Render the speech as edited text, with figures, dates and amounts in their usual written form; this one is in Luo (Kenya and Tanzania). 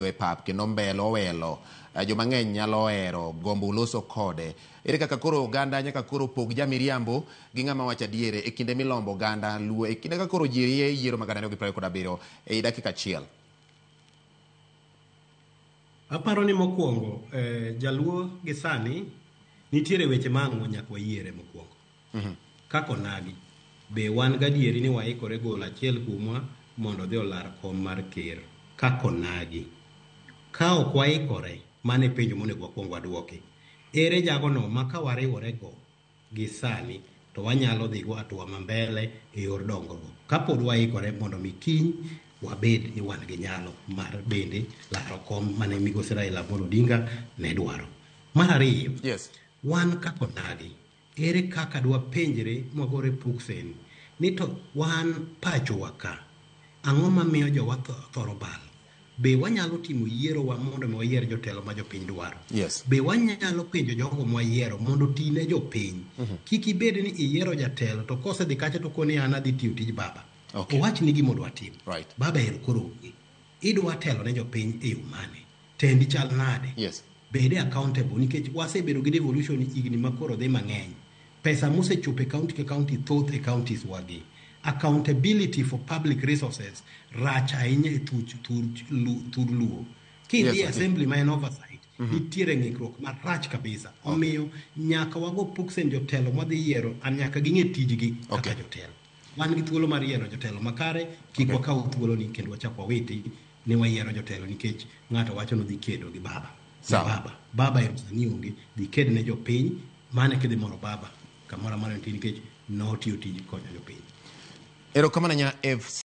E pap kendo mbele owelo joma ng'eny nyalo hero gombo loso kode. Ere kaka koro oganda nyaka koro pog jamiriambo gi ng'ama wacho adiere e kinde milombo oganda luo e kinde ka koro ji rie yiero mag 2027 ei dakika achiel? Aparo ni mokwongo jaluo gi sani nitiere weche ma ang' nyaka wayiere mokwongo. Kaka onagi, be wan gadieri ni waikore golo achiel kuomwa mondo odhi olar kom mar ker kaka onagi? Ka ok waikore, mano e penjo monego wakwong waduoki. Ere jagono ma ka wariwore go gi sani to wanyalo dhi go hatua ma mbele e yor dongruok? Kapod waikore mondo mi kiny wabed ni wan gi nyalo mar bende laro kom mane migosi Raila Amolo Odinga ne dwaro. Mar ariyo, wan kaka onagi, ere kaka dwapenjre mwagore puksen ni to wan pachowa ka, ang'o mamiyo jowa thoro balo? Be wanyalo timo yierowa mondo mi wayier jotelo ma jopiny dwaro? Be wanyalo penjo jogo mwayiero mondo oti ne jopiny? Kik ibed ni iyiero jatelo to kosedhi kacha to koni an adhi tiyo tij baba. Owach ni gima odwa timo. Baba ero koro onge. Idwa telo ne jopiny e yo mane? Tendi chal nade? Bede accountable nikech wasebedo gi devolution higni ma koro dhi mang'eny. Pesa mosechopo e county ka county thoth e counties wagi. Accountability for public resources rach ahinya e thuch thur luo. Kidhi assembly ma en oversight, nitiere ng'ikruok marach kabisa. Omiyo nyaka wago puksen jotelo mwadhi yiero, an nyaka ging'e tijgi kaka jotelo. Wan gi thuolo mar yiero jotelo makare, kik wakaw thuolo ni kendo wachak wawiti ni wayiero jotelo nikech ng'ato wacho ni odhi kedo gi baba. Sawa. Baba, baba ero sani onge, dhi ked ne jopiny, mano e kidhi moro baba kamoro amora entie nikech notiyo tij konyo jopiny. Erokamano nya FC.